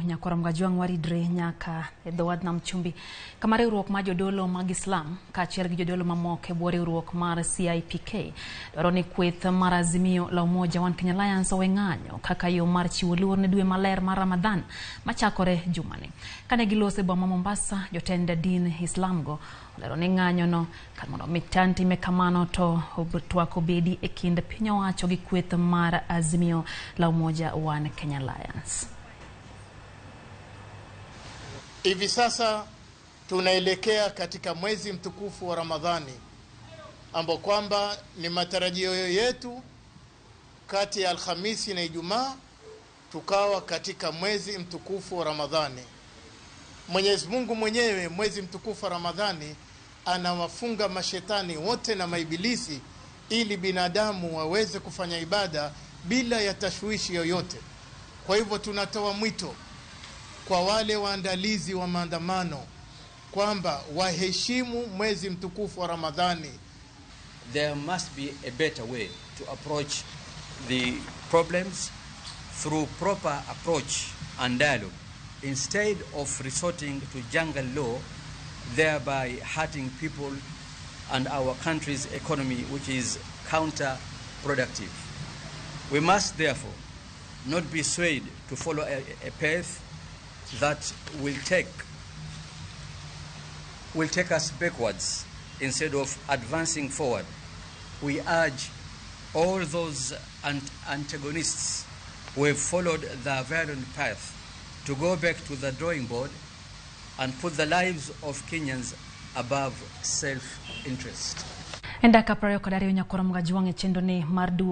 Nyakwar Mgajwang' waridre nyaka e dho wadh nam chumbi kama riwruok mar jodolo mag Islam kaachiel gi jodolo mamoko e bwo riwruok mar CIPK dwaro ni kweth mar Azimio la Umoja One Kenya Alliance owe ng'anyo kaka yo mar chiwo luor ne dwe maler mar Ramadhan machakore jumani. Kane giloso e boma Mombasa, jotend din Islam go olero ni ng'anyono kar mondo mi chan time kamano to twak obedi e kind piny owacho gi kweth mar Azimio la Umoja One Kenya Alliance. Hivi sasa tunaelekea katika mwezi mtukufu wa Ramadhani ambao kwamba ni matarajio yetu kati ya Alhamisi na Ijumaa tukawa katika mwezi mtukufu wa Ramadhani. Mwenyezi Mungu mwenyewe mwezi mtukufu wa Ramadhani anawafunga mashetani wote na maibilisi ili binadamu waweze kufanya ibada bila ya tashwishi yoyote. Kwa hivyo tunatoa mwito kwa wale waandalizi wa maandamano kwamba waheshimu mwezi mtukufu wa Ramadhani. There must be a better way to approach the problems through proper approach and dialogue instead of resorting to jungle law, thereby hurting people and our country's economy, which is counterproductive. We must therefore not be swayed to follow a path that will take us backwards instead of advancing forward. We urge all those antagonists who have followed the violent path to go back to the drawing board and put the lives of Kenyans above self-interest. En dakika 22 nyakwar Mgajwang' e chenro ni mar duo.